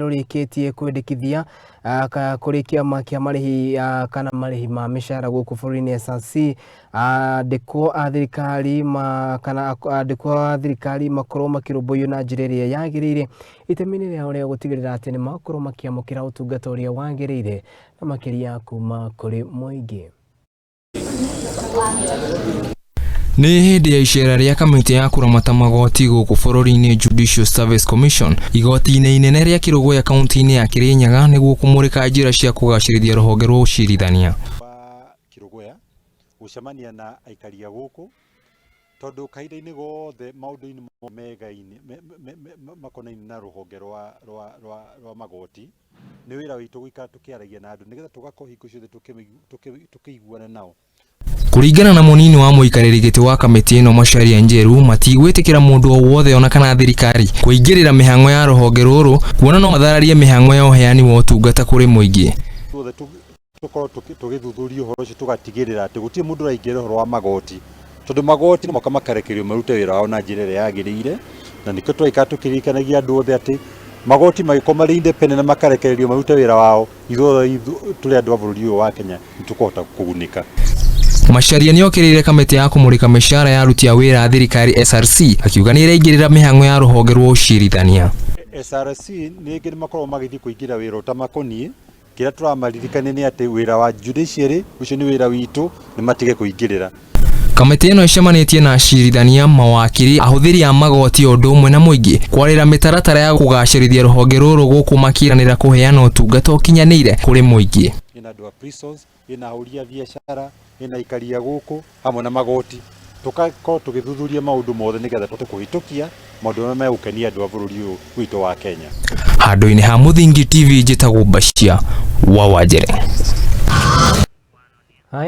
rũrĩkĩtie kwendekithia kũrĩ kĩama kĩa marĩhi kana marĩhi ma mĩcara gũkũ bũrũri-inĩ SRC andĩkwo a thirikari ma, kana andĩkwo a thirikari makorwo makĩrũmbũiyo na njĩra ĩrĩa yagĩrĩire itemi-inĩ rĩao rĩa gũtigĩrĩra atĩ nĩ makorwo makĩamũkĩra ũtungata ũrĩa wagĩrĩire na makĩria kuma kũrĩ mũingĩ. Nĩ hĩndĩ ya icera rĩa kamĩtĩ ya kũramata magoti gũkũ bũrũri-inĩ Judicial Service Commission igoti-inĩ inene rĩa Kĩrũgũya kaunti-inĩ ya Kĩrĩnyaga nĩguo kũmũrĩka njĩra cia kũgacĩrithia rũhonge rwa ũcirithania. Wa Kĩrũgũya gũcemania na aikari a gũkũ tondũ kahinda-inĩ gothe maũndũ-inĩ megaine makonainie na rũhonge rwa, rwa, rwa, rwa magoti nĩ wĩra witũ gũikara tũkĩaragia na andũ nĩgetha tũgakorwo hingo ciothe tũkĩiguana nao. Kũringana na mũnini wa mũikarĩri gĩtĩ wa kamĩtĩ ĩno Macharia Njeru, matigwĩtĩkĩra mũndũ o wothe ona kana thirikari kũingĩrĩra mĩhang'o ya rũhonge rũrũ kuona no mathararie mĩhang'o ya ũheani wa ũtungata kũrĩ mũingĩ. Tuothe tũkorwo tũgĩthuthuria ũhoro ũcio tũgatigĩrĩra atĩ gũtirĩ mũndũ ũraingĩrĩra ũhoro wa magoti tondũ magoti no mũhaka makarekererio marute wĩra wao na njĩra ĩrĩa yagĩrĩire, na nĩkĩo tũraikara tũkĩririkanagia andũ othe atĩ magoti magĩkorwo marĩ independent na makarekererio marute wĩra wao, ithuothe tũrĩ andũ a bũrũri ũyũ wa Kenya nĩ tũkũhota kũgunĩka. Macharia nĩokĩrĩire kamĩtĩ ya kũmũrĩka mĩcara ya aruti a wĩra a thirikari SRC akiuga nĩĩraingĩrĩra mĩhang'o ya rũhonge rwa ũcirithania. SRC ningĩ nĩ makoragwo magĩthiĩ kũingĩra wĩra ũtamakoniĩ. Kĩrĩa tũramaririkania nĩ atĩ wĩra wa judiciary ũcio nĩ wĩra witũ, nĩ matige kũingĩrĩra. Kamĩtĩ ĩno ĩcemanĩtie na acirithania, mawakiri, ahũthĩri a magoti o ũndũ ũmwe na mũingĩ kwarĩra mĩtaratara ya kũgacĩrithia rũhonge rũrũ gũkũ makĩranĩra kũheana ũtungata ũkinyanĩire kũrĩ mũingĩ. Ĩna andũ a prisons, ĩna ahũri a biacara, ĩna aikari a gũkũ hamwe na magoti, tũgakorwo tũgĩthuthuria maũndũ mothe nĩgetha tũhote kũhĩtũkia maũndũ marĩa megũkenia andũ a bũrũri ũyũ witũ wa Kenya. Handũ-inĩ ha Mũthingi TV, njĩtagwo Bashia wa Wanjere.